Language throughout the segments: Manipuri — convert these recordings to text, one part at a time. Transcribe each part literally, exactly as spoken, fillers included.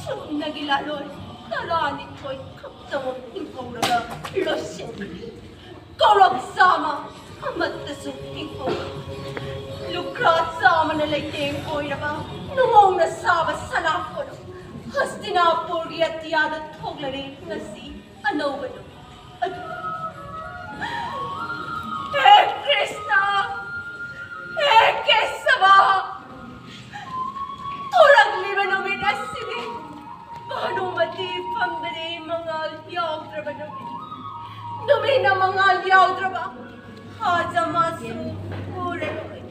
ꯆꯨꯝꯅꯒꯤ ꯂꯥꯂꯣꯟ ꯇꯔꯥꯅꯤꯊꯣꯏ ꯈꯛꯇꯃꯛ ꯏꯪꯍꯧꯔꯒ ꯂꯣꯏꯁꯤꯟꯈ꯭ꯔꯦ꯫ ꯀꯧꯔꯛ ꯆꯥꯝꯃ ꯑꯃꯠꯇꯁꯨ ꯏꯪꯍꯧꯔꯦ꯫ ꯂꯨꯈ꯭ꯔꯥ ꯆꯥꯝꯃꯅ ꯂꯩꯇꯦꯡ ꯑꯣꯏꯔꯕ ꯅꯨꯡꯃꯣꯡꯅ ꯁꯥꯕ ꯁꯅꯥ ꯀꯣꯅꯨꯡ ꯍꯁꯇꯤꯅꯥꯄꯨꯔꯒꯤ ꯑꯇꯤꯌꯥꯗ ꯊꯣꯛꯂꯔꯦ ꯉꯁꯤ ꯑꯅꯧꯕ ꯅꯨꯃꯤꯠ ꯑꯗꯨ꯫ ꯍꯦ ꯀ꯭ꯔꯤꯁꯅ! ꯍꯦ ꯀꯦꯁꯕ! ꯊꯣꯔꯛꯂꯤꯕ ꯅꯨꯃꯤꯠ ꯑꯁꯤꯅꯤ꯫ ꯚꯥꯅꯨꯃꯇꯤ ꯐꯝꯕꯗꯤ ꯃꯉꯥꯜ ꯌꯥꯎꯗ꯭ꯔꯕ ꯅꯨꯃꯤꯠ꯫ ꯅꯨꯃꯤꯠꯅ ꯃꯉꯥꯜ ꯌꯥꯎꯗ꯭ꯔꯕ ꯍꯥꯖ ꯃꯥꯁꯨ ꯎꯔꯔꯣꯏ꯫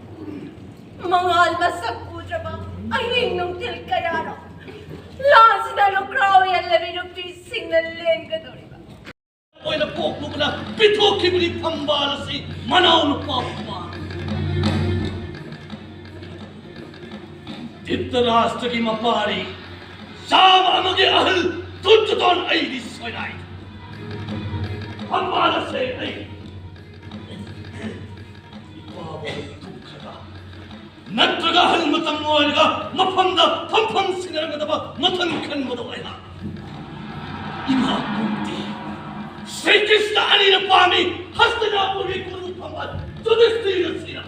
ꯃꯉꯥꯜ ꯃꯁꯛ ꯎꯗ꯭ꯔꯕ ꯑꯍꯤꯡ ꯅꯨꯡꯊꯤꯜ ꯀꯌꯥꯅꯣ ꯂꯥꯟꯁꯤꯗ ꯂꯨꯈ꯭ꯔꯥꯎ ꯌꯦꯜꯂꯕꯤ ꯅꯨꯄꯤꯁꯤꯡꯅ ꯂꯦꯟꯒꯗꯧꯔꯤꯕ꯫ ꯑꯣꯏꯅ ꯄꯣꯛꯂꯨꯕꯅ ꯄꯤꯊꯣꯛꯈꯤꯕꯅꯤ ꯐꯝꯕꯥꯜ ꯑꯁꯤ ꯃꯅꯥꯎ ꯅꯨꯄꯥ ꯐꯝꯕꯥꯜ꯫ ꯙꯤꯇꯔꯥꯁꯇ꯭ꯔꯒꯤ ꯃꯄꯥꯔꯤ ꯆꯥꯝꯃ ꯑꯃꯒꯤ ꯑꯍꯜ ꯗꯨꯔꯖꯣꯙꯟ ꯑꯩꯗꯤ ꯁꯣꯏꯅꯥꯏ꯫ ꯐꯝꯕꯥꯜ ꯑꯁꯦ ꯑꯩ ꯏꯄꯥꯕꯨ ꯂꯧꯊꯣꯛꯈ꯭ꯔꯒ ꯅꯠꯇ꯭ꯔꯒ ꯑꯍꯜ ꯃꯇꯝ ꯑꯣꯏꯔꯒ ꯃꯐꯝꯗ ꯐꯝꯐꯝ ꯁꯤꯟꯅꯔꯝꯒꯗꯕ ꯃꯊꯪ ꯈꯟꯕꯗꯣ ꯑꯩꯍꯥꯛ ꯏꯃꯥ ꯀꯨꯟꯇꯤ, ꯁ꯭ꯔꯤ ꯀ꯭ꯔꯤꯁꯅ ꯑꯅꯤꯅ ꯄꯥꯝꯃꯤ꯫ ꯍꯁꯇꯤꯅꯥꯄꯨꯔꯒꯤ ꯀꯣꯅꯨꯡ ꯐꯝꯕꯥꯜ ꯌꯨꯙꯤꯁꯇꯤꯔ ꯑꯁꯤꯅ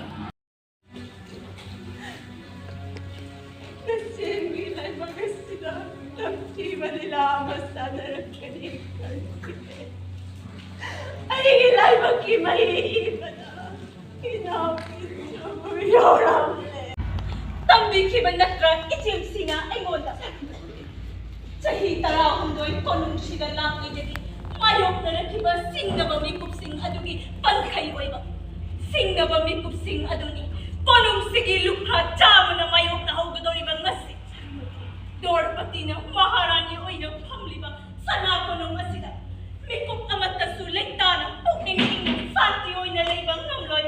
ꯇꯁꯦꯡꯒꯤ ꯂꯥꯏꯕꯛ ꯑꯁꯤꯗ ꯅꯝꯊꯤꯕ ꯂꯤꯂꯥ ꯑꯃ ꯁꯥꯟꯅꯔꯛꯀꯅꯤ ꯈꯟꯈꯤꯗꯦ꯫ ꯑꯩꯒꯤ ꯂꯥꯏꯕꯛꯀꯤ ꯃꯍꯤ ꯏꯕꯗ ꯏꯅꯥꯎꯒꯤ ꯁꯔꯨꯛ ꯌꯥꯎꯔꯝꯂꯦ꯫ ꯇꯝꯕꯤꯈꯤꯕ ꯅꯠꯇ꯭ꯔꯥ ꯏꯆꯦꯝꯁꯤꯅ ꯑꯩꯉꯣꯟꯗ? ꯆꯍꯤ ꯇꯔꯥꯍꯨꯝꯗꯣꯏ ꯀꯣꯅꯨꯡꯁꯤꯗ ꯂꯥꯛꯂꯤꯉꯩꯗꯒꯤ ꯃꯥꯌꯣꯛꯅꯔꯛꯈꯤꯕ ꯁꯤꯡꯅꯕ ꯃꯤꯀꯨꯞꯁꯤꯡ ꯑꯗꯨꯒꯤ ꯄꯟꯈꯩ ꯑꯣꯏꯕ ꯁꯤꯡꯅꯕ ꯃꯤꯀꯨꯞꯁꯤꯡ ꯑꯗꯨꯅꯤ ꯀꯣꯅꯨꯡꯁꯤꯒꯤ ꯂꯨꯈ꯭ꯔꯥ ꯆꯥꯝꯃꯅ ꯃꯥꯌꯣꯛꯅꯍꯧꯒꯗꯧꯔꯤꯕ ꯉꯁꯤ꯫ ꯗ꯭ꯔꯧꯄꯗꯤꯅ ꯃꯍꯥꯔꯥꯅꯤ ꯑꯣꯏꯅ ꯐꯝꯂꯤꯕ ꯁꯅꯥ ꯀꯣꯅꯨꯡ ꯑꯁꯤꯗ ꯃꯤꯀꯨꯞ ꯑꯃꯠꯇꯁꯨ ꯂꯩꯇꯥꯅ ꯄꯨꯛꯅꯤꯡ ꯏꯪꯅ ꯁꯥꯟꯇꯤ ꯑꯣꯏꯅ ꯂꯩꯕ ꯉꯝꯂꯣꯏ꯫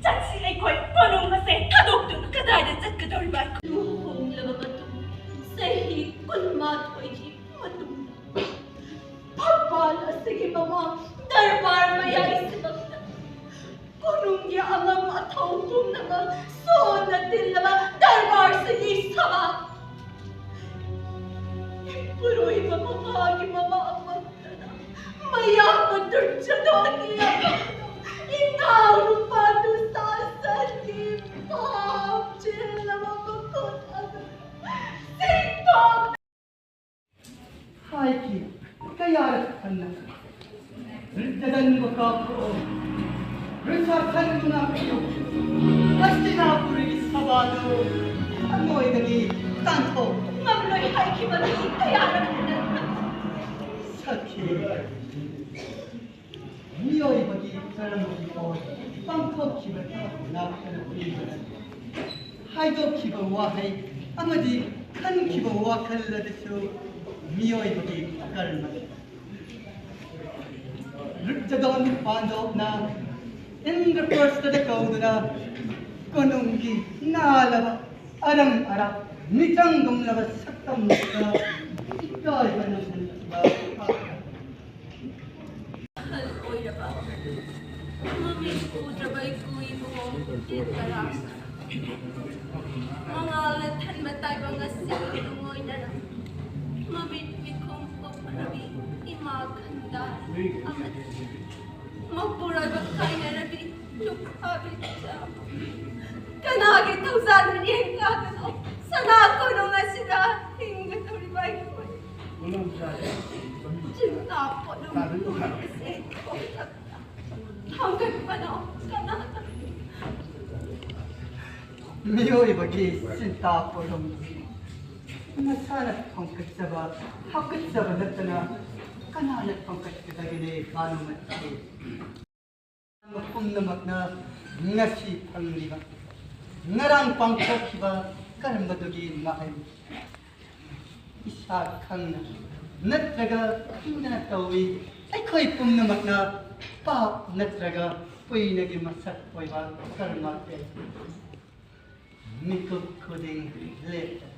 ꯆꯠꯁꯤ ꯑꯩꯈꯣꯏ ꯀꯣꯅꯨꯡ ꯑꯁꯦ ꯊꯥꯗꯣꯛꯇꯨꯅ꯫ ꯀꯗꯥꯏꯗ ꯆꯠꯀꯗꯧꯔꯤꯕ ꯑꯩꯈꯣꯏ? ꯂꯨꯍꯣꯡꯂꯕ ꯃꯇꯨꯡ ꯆꯍꯤ ꯀꯨꯟꯃꯥꯊꯣꯏꯒꯤ ꯃꯇꯨꯡꯗ ꯐꯝꯕꯥꯜ ꯑꯁꯤꯒꯤ ꯃꯃꯥꯡ ꯗꯔꯕꯥꯔ ꯃꯌꯥꯏꯁꯤꯃꯛꯇ ꯀꯣꯅꯨꯡꯒꯤ ꯑꯉꯝ ꯑꯊꯧ ꯄꯨꯝꯅꯃꯛ ꯁꯣꯟꯅ ꯇꯤꯜꯂꯕ ꯗꯔꯕꯥꯔꯁꯤꯒꯤ ꯁꯚꯥ ꯃꯥꯒꯤ ꯃꯃꯥ ꯑꯃꯠꯇꯅ ꯃꯌꯥꯝꯕ ꯗꯨꯔꯖꯣꯙꯟꯒꯤ ꯌꯥꯝꯕꯗ ꯏꯅꯥꯎ ꯅꯨꯄꯥꯗꯨ ꯁꯥꯁꯟꯒꯤ ꯄꯥꯞ ꯆꯦꯜꯂꯕ ꯃꯈꯨꯠ ꯑꯗꯨ ꯁꯤꯡꯗꯣꯛ ꯍꯥꯏꯈꯤ ꯀꯌꯥꯔꯛ ꯍꯟꯅ, ꯗꯨꯔꯖꯣꯙꯟꯕꯨ ꯀꯥꯞꯊꯣꯛꯑꯣ, ꯗꯨꯁꯥꯁꯟꯕꯨ ꯉꯥꯛꯄꯤꯌꯨ, ꯍꯁꯇꯤꯅꯥꯄꯨꯔꯒꯤ ꯁꯚꯥꯗꯨ ꯊꯃꯣꯏꯗꯒꯤ ꯇꯥꯟꯊꯣꯛ꯫ ꯉꯝꯂꯣꯏ ꯍꯥꯏꯈꯤꯕꯅꯤ ꯀꯌꯥꯔꯛ ꯍꯟꯅ꯫ ꯁꯈꯤ, ꯃꯤꯑꯣꯏꯕꯒꯤ ꯀꯔꯝꯕꯒꯤ ꯑꯣꯏ ꯄꯥꯡꯊꯣꯛꯈꯤꯕ ꯊꯕꯛ ꯂꯥꯛꯇꯅ ꯄꯤꯕꯅ ꯍꯥꯏꯗꯣꯛꯈꯤꯕ ꯋꯥꯍꯩ ꯑꯃꯗꯤ ꯈꯟꯈꯤꯕ ꯋꯥꯈꯜ ꯑꯗꯨꯁꯨ ꯃꯤꯑꯣꯏꯕꯒꯤ ꯀꯔꯃꯅꯤ꯫ ꯗꯨꯔꯖꯣꯙꯟ ꯄꯥꯟꯗꯕꯅ ꯏꯟꯗ꯭ꯔꯄ꯭ꯔꯁꯊꯗ ꯀꯧꯗꯨꯅ ꯀꯣꯅꯨꯡꯒꯤ ꯅꯥꯂꯕ ꯑꯔꯪ ꯑꯔꯥꯛ ꯃꯤꯆꯪꯒꯨꯝꯂꯕ ꯁꯛꯇꯝꯗꯨꯗ ꯏꯀꯥꯏꯕ ꯅꯪꯁꯤꯜꯂꯛꯈꯤꯕ ꯑꯍꯜ ꯑꯣꯏꯔꯕ ꯃꯃꯤꯠ ꯎꯗ꯭ꯔꯕ ꯏꯄꯨ ꯏꯕꯣꯛ ꯇꯔꯥ ꯃꯉꯥꯜꯅ ꯊꯟꯕ ꯇꯥꯏꯕꯪ ꯑꯁꯤꯒ ꯅꯨꯡꯉꯣꯏꯅꯅ ꯃꯃꯤꯠ ꯃꯤꯈꯨꯝ ꯀꯨꯞꯈ꯭ꯔꯕꯤ ꯏꯃꯥ ꯈꯟꯗꯥ ꯑꯃꯗꯤ ꯃꯄꯨꯔꯣꯏꯕ ꯀꯥꯏꯅꯔꯕꯤ ꯂꯨꯈ꯭ꯔꯥꯕꯤ ꯃꯆꯥ ꯀꯅꯥꯒꯤ ꯊꯧꯖꯥꯜ ꯃꯤꯠꯌꯦꯡ ꯀꯥꯗꯅꯣ ꯁꯅꯥ ꯀꯣꯅꯨꯡ ꯑꯁꯤꯗ ꯍꯤꯡꯒꯗꯧꯔꯤꯕ ꯑꯩꯈꯣꯏ ꯆꯤꯟꯇꯥ ꯄꯣꯠꯂꯨꯝ ꯄꯨꯝꯕꯁꯦ ꯈꯣꯡꯊꯛꯇ ꯊꯥꯡꯒꯠꯄꯅꯣ ꯀꯅꯥꯅ? ꯃꯤꯑꯣꯏꯕꯒꯤ ꯆꯤꯟꯇꯥ ꯄꯣꯠꯂꯨꯝ ꯃꯁꯥꯅ ꯊꯣꯡꯒꯠꯆꯕ, ꯍꯥꯞꯀꯠꯆꯕ ꯅꯠꯇꯅ ꯀꯅꯥꯅ ꯊꯣꯡꯒꯠꯀꯗꯒꯦꯅꯦ, ꯚꯥꯅꯨꯃꯇꯤ? ꯄꯨꯝꯅꯃꯛꯅ ꯉꯁꯤ ꯐꯪꯂꯤꯕ, ꯉꯔꯥꯡ ꯄꯥꯡꯊꯣꯛꯈꯤꯕ ꯀꯔꯃꯗꯨꯒꯤ ꯃꯍꯩ ꯏꯁꯥ ꯈꯪꯅ ꯅꯠꯇ꯭ꯔꯒ ꯈꯪꯗꯅ ꯇꯧꯏ꯫ ꯑꯩꯈꯣꯏ ꯄꯨꯝꯅꯃꯛꯅ ꯄꯥꯞ ꯅꯠꯇ꯭ꯔꯒ ꯄꯨꯏꯅꯒꯤ ꯃꯁꯛ ꯑꯣꯏꯕ ꯀꯔꯃ ꯀꯌꯥ ꯃꯤꯀꯨꯞ ꯈꯨꯗꯤꯡ ꯂꯦꯞꯇꯅ